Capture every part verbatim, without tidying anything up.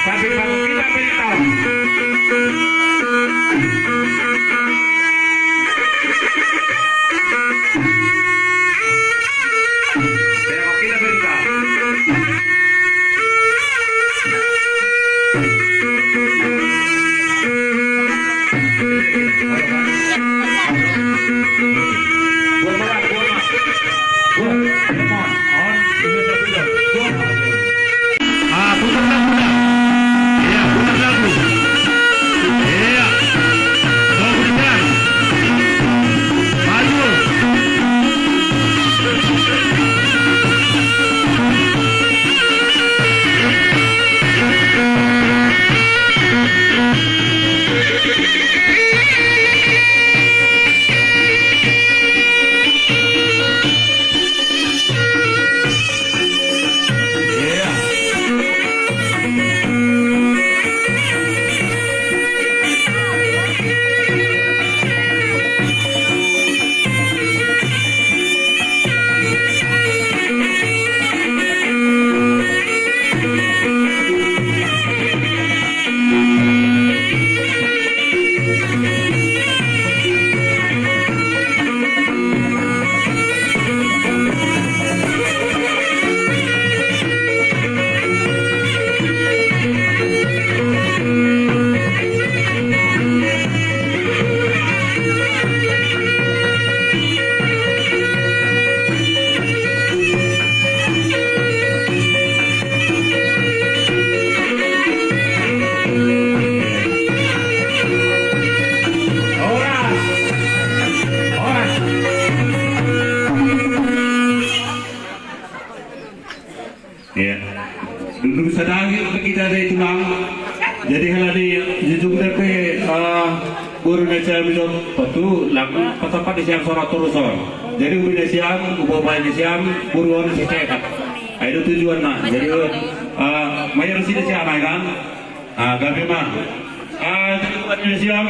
Tapi kalau kita beritahu, kalau kita beritahu, Ah, putar lagu dah. Iya, putar lagu. Iya. Mau berjalan. Maju. Horas. Horas. Iya. Dulu sadari kita dari tulang. Jadi kalau di ujung depe, eh, guru na siam itu, patu lagu patapat di siam sorak terus on. Jadi ubi na siam, ubo bai na siam, guru on si cekat. Ah, itu tujuan na. Jadi, eh, mayar si na siam, kan? Ah, gabe ma. Ah, jadi ubi na siam.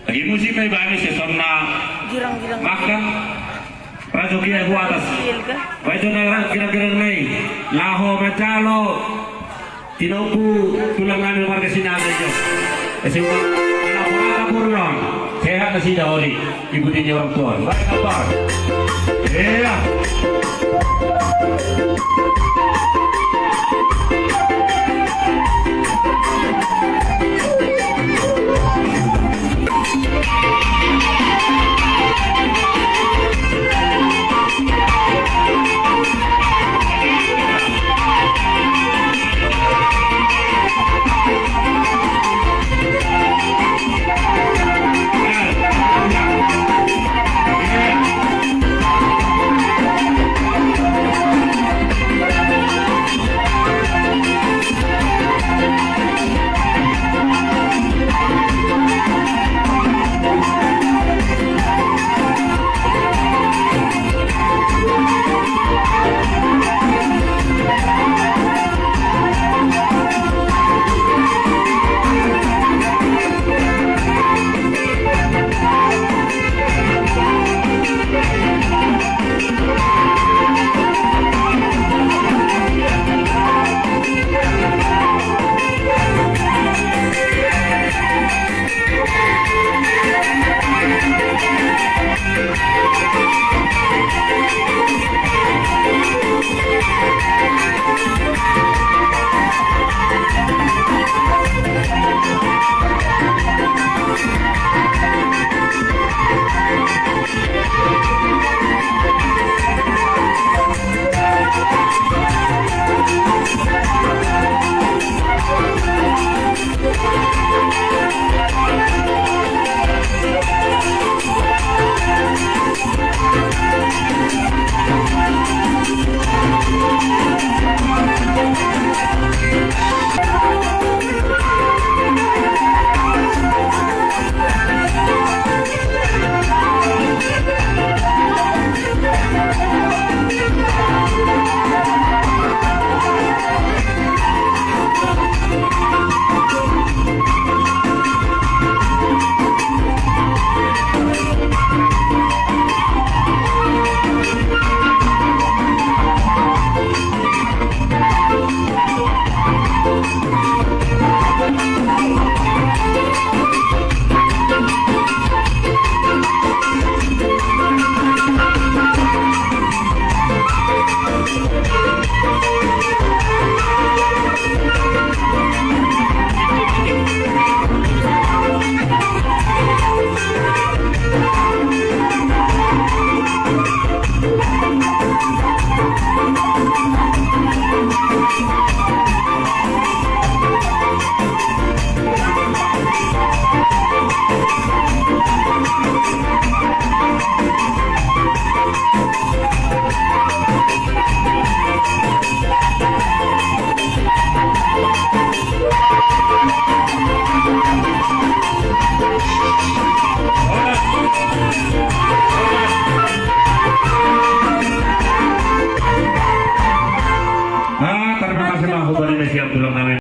Lagi musim mai bami sesonna. Girang-girang. Maka rajo kia ku atas. Kecil kah? Rajo na girang-girang nai. Laho majalo. Tinoku tulang nami marga Sinaga jo. Ese wa. Anak orang. Sehat na sida oli. Ikuti orang tua. Baik apa? Iya. Aku balik na siyam tulang namin.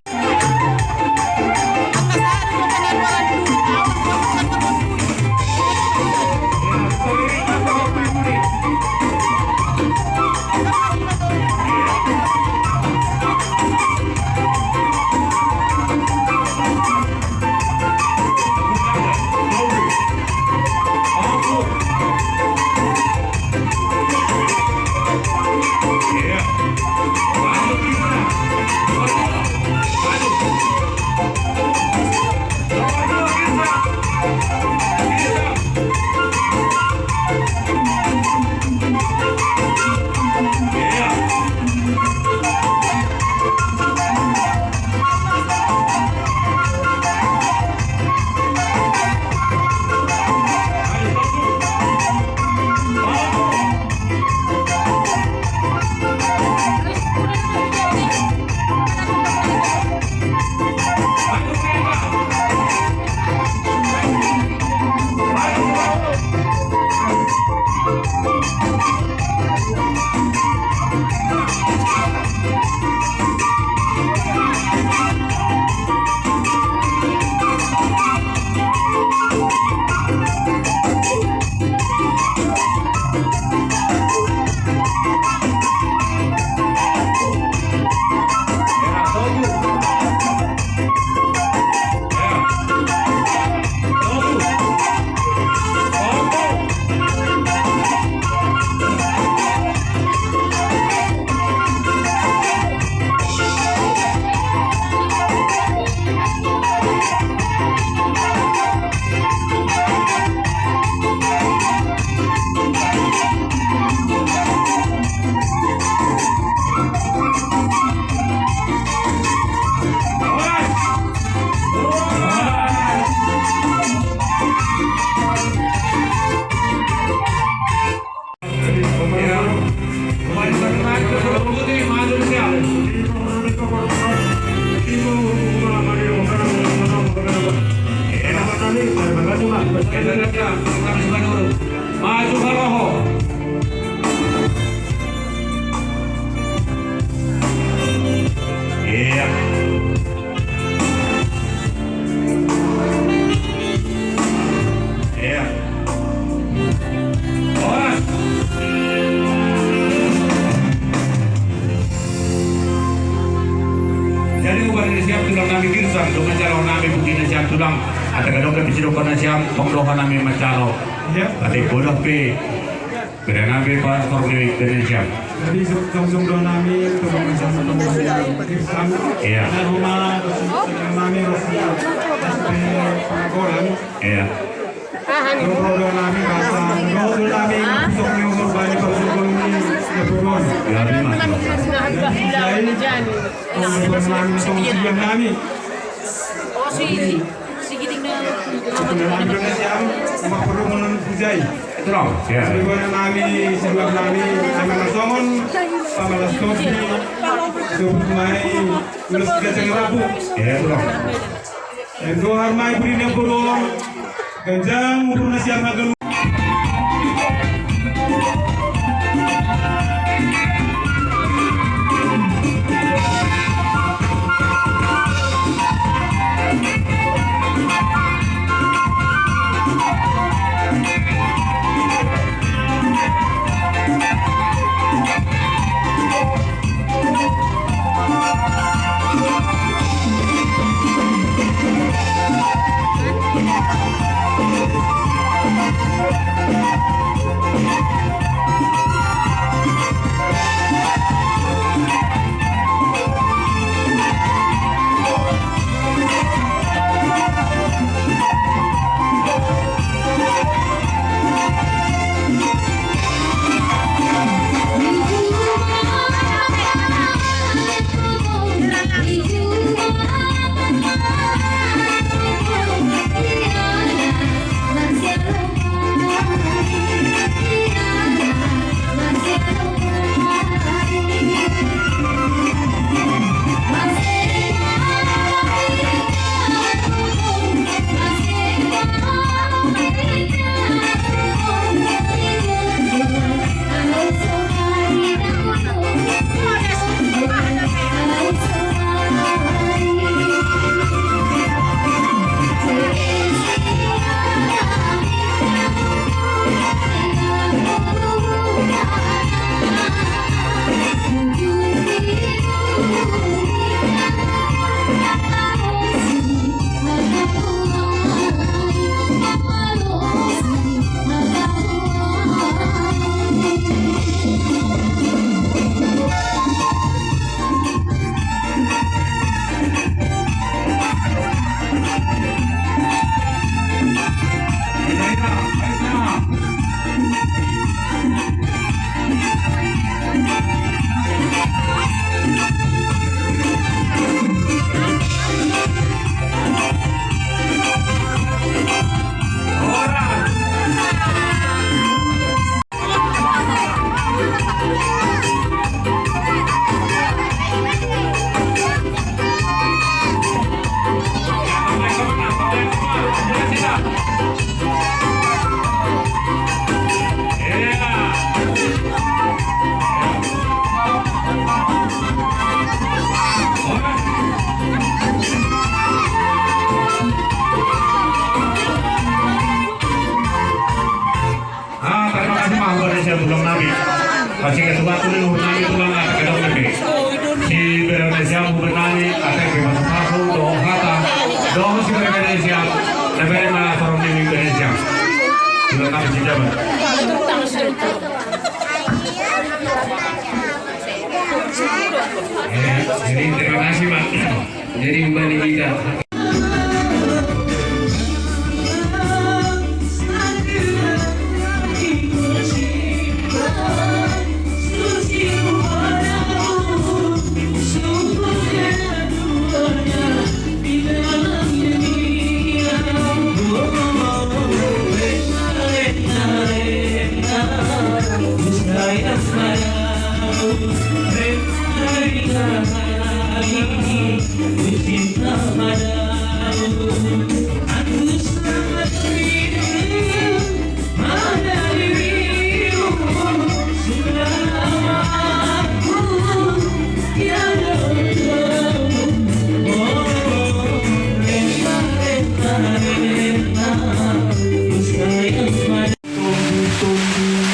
Maju ka roho. Iya. Iya. Horas. Jadi, ubar ini siap tulang nami Girsang, dong calon nami bukina siap tulang. Ada kadang ke bisi dokona siap, pengdoha nami macalo. Iya. Tapi bodoh pi. Kena nami Pak Kornewik Indonesia. Jadi, sung-, sung-, sung doa nami, untuk sama-sama Girsang. Iya. Dan rumah, terus nami, terus, eh, Pak Golan. Iya. Doa nami, bahasa, doa nami, besok ni umur banyak, besok ni, ya, bukan. Ya, lima. Jadi, doa nami, sama siang nami. Nami, doa nami, sama perlu menun pujai. Ito lang. Yeah. Doa nami, doa nami, nami masomon, pamalas kopi, sebut mai, ulas kacang rabu. Yeah, ito lang. Endo harmai beri na purun. Ganjang umur na siyam na ganu. Sika tu batu ni hurnami tu manga kedong ni. Si bere na siam hurnami, ata ke batu pasu, dohong hata, dohong si bere na siam, na bere na sorong ni bere siam. Terima kasih, jabat. Eh, jadi terima kasih, Pak. Jadi kembali kita. Tumbuh-tumbuh.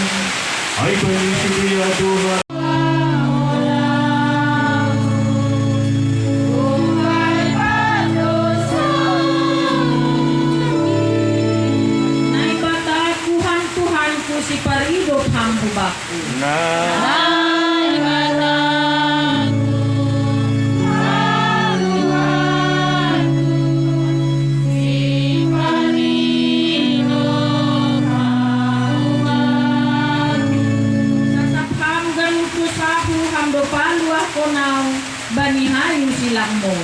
Hai, banyak dia doa. Naibataku, Tuhanku, siparido hambubaku. Nah. Sasap ham ganutu sapu ham do paluah konau bani hayu silambo.